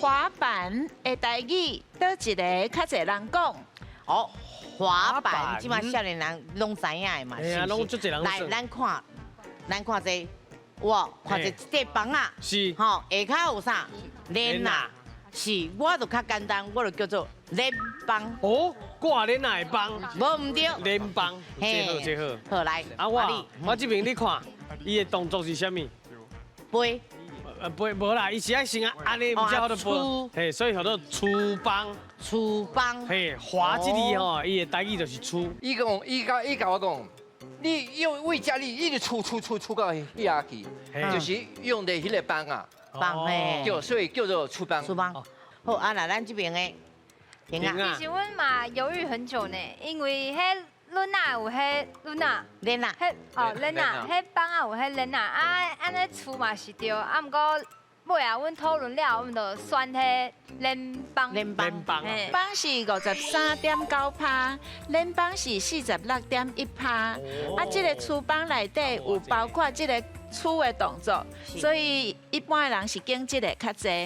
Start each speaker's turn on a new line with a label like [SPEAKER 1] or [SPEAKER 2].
[SPEAKER 1] 滑板的台語，佗一个較濟人講？
[SPEAKER 2] 哦，滑板，這馬少年人攏知影的嘛，
[SPEAKER 3] 嘿啊，
[SPEAKER 2] 是不是？
[SPEAKER 3] 攏足濟人
[SPEAKER 2] 來，
[SPEAKER 3] 耍。
[SPEAKER 2] 咱看，咱看這，哇，看這這枋仔，吼，下跤有啥？鏈仔，是，我就較簡單，我就叫做鏈枋。
[SPEAKER 3] 哦，掛鏈仔的枋。
[SPEAKER 2] 無毋對。
[SPEAKER 3] 鏈枋，這好這好。
[SPEAKER 2] 好來，
[SPEAKER 3] 啊我這邊你看，伊的動作是啥物？
[SPEAKER 2] 飛。
[SPEAKER 3] 飛無啦，伊是愛先按呢，毋才好做飛，嘿，所以叫做出枋。
[SPEAKER 2] 出枋。
[SPEAKER 3] 嘿，滑這字吼，伊的台語就是出。
[SPEAKER 4] 伊講，伊共伊共我講，你用為遮你一直出出出出到遐去，就是用的彼个枋仔。
[SPEAKER 2] 枋嘿。
[SPEAKER 4] 叫所以叫做出枋。
[SPEAKER 2] 出枋。好，啊，那咱這邊的，停啊。
[SPEAKER 5] 其實阮嘛猶豫很久呢，因為彼輪仔有彼輪仔，
[SPEAKER 2] 鏈仔，
[SPEAKER 5] 彼哦鏈仔，彼枋仔有彼鏈仔，啊按呢出嘛是對，啊毋過尾仔阮討論了，阮就選彼鏈枋。
[SPEAKER 2] 鏈枋。
[SPEAKER 5] 嘿。
[SPEAKER 1] 枋是53.9%，鏈枋是46.1%。啊，這个出枋內底有包括這个出的動作，所以一般的人是揀這个較濟。